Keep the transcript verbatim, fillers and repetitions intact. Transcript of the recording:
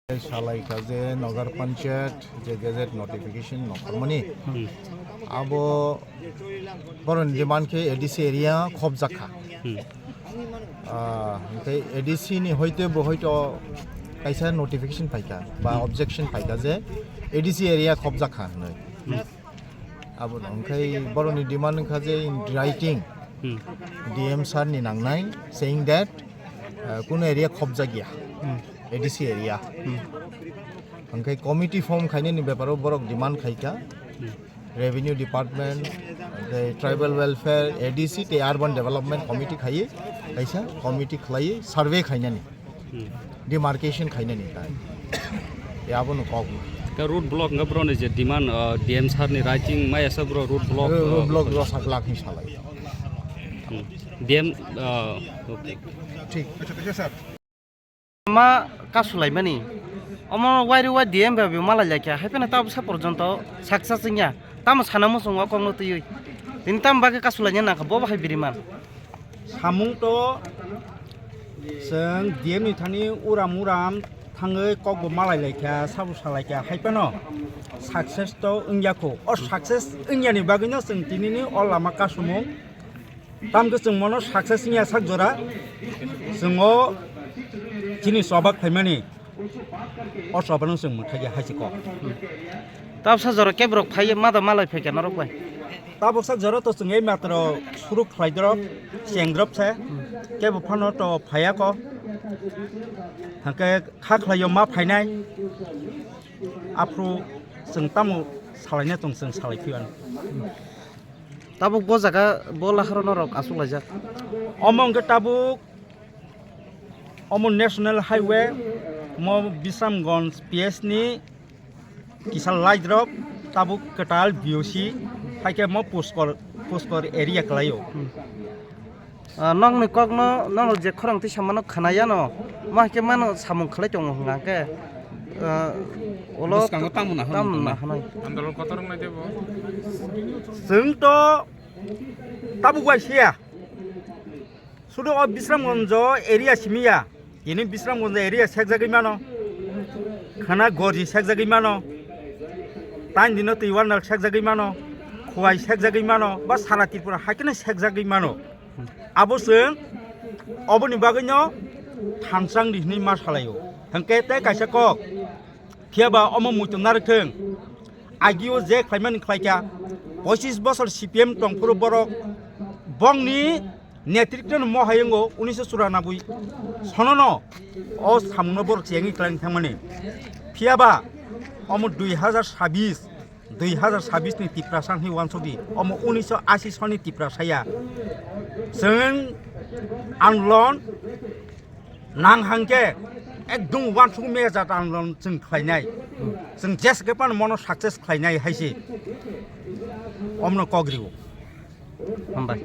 Salai kha je Nagar Panchayat je gazette notification nokharmani. Hmm. Abo boroni demand khe A D C area khobjak kha. Hmm. Ah, hwnkhe A D C ni hoite bo hoito kaisa notification phaikha ba Hmm. objection phaikha je A D C area khobjak kha hinwi. Hmm. Abo hwnkhe boroni demand wngkha je in writing Hmm. D M sir ni nangnai, saying that, ah, kuno area khobjak ya. Hmm. A D C area. Hmm. Hwnkhe committee form khainani beparo borok demand khaikha. Hmm. Revenue Department, the Tribal Welfare, A D C tei Urban Development Committee khaiwi kaisa committee khlaiwi survey khainani, Hmm. demarcation khainani tai. Ya abono kok. Ka road block wngkha boroni je demand, uh, D M sir ni writing mai asa bro road block, Road uh, block rok sak lak ni salai. Hmm. D M, uh, okay. Thik. Ma kasulaimani. Omo wairi wai D M bai bo malai laikha. Hai phano tabuksa porjonto success wngya. Tamo sana muchungo kokno twiwi. Tini tamo bagwi kasulaina nangkha, bo bo hai biriman. Samung to chwng D M ni thani uram uram thangwi kokbo malai laikha, sabo salaikha. Hai phano success to wngya kho. O success wngyani bagwino chwng tinini o lama kasumung. Tamkhe chwng mono success wngya sak jora, chwng o chini choba khlaimani o chobano chwng mwthaiya hai se kok. Tabsa jora keborok phaiya mada malai phaikha norok bai. Tabuksa jora to chwng ei matro suruk khlai drop, cheng drop se, kebo phano to phaiya ko. Hwnkhe kha khlaio ma phainai, aphuru chwng tamo salaina tong chwng salai phiyano. Tabuk bo jaga bo laharo norok achuk laijak. Omo hwnkhe tabuk omo National Highway mo Bisramganj P S ni kisa light rok tabuk kwtal B O C hai khe mo Puskor, Puskor area kwlaio. Hmm. Ah, nokni kokno, nono je khorang twi samano khwnaiyano, ma hai khe mano samung khlai tongo hwnka hwnkhe, ah, ulo bwskango tamo nahorwi tamo tongnai. Nahanai. Andolon kotor wngnai de bo. Chwng to tabuk bai siya. Sudu o Bisramganj area simiya. Tini Bisramganj area sekjagwi mano. Khana Gorji sekjagwi mano. Tain dino Twiwanal sekjagwi mano. Khowai sekjagwi mano. Ba sara Tripura haikhe sekjagwi mano. Abo chwng oboni bagwino thansang di hwnwi ma salaio. Hwnkhe tei kaisa kok. Phiya ba omo muitu narwk thwng. Agio je khlaimani khlaikha. Pochis bosor C P M tongphuru borok bongni netritwno mohai wngo unisho churanabboi sonono o samungno borok chengwi khlaina thangmani. Phiya ba omo dui hazar sabis, dui hazar sabis ni Tiprasa hwnwi uansukdi, omo unisho ashi soni Tiprasa ya. Chwng andolon nang hangke ekdom uansuk mejat andolon chwng khlainai. Chwng jeswk phano mono success khlainai hai se. Omno kok rio. Hambai.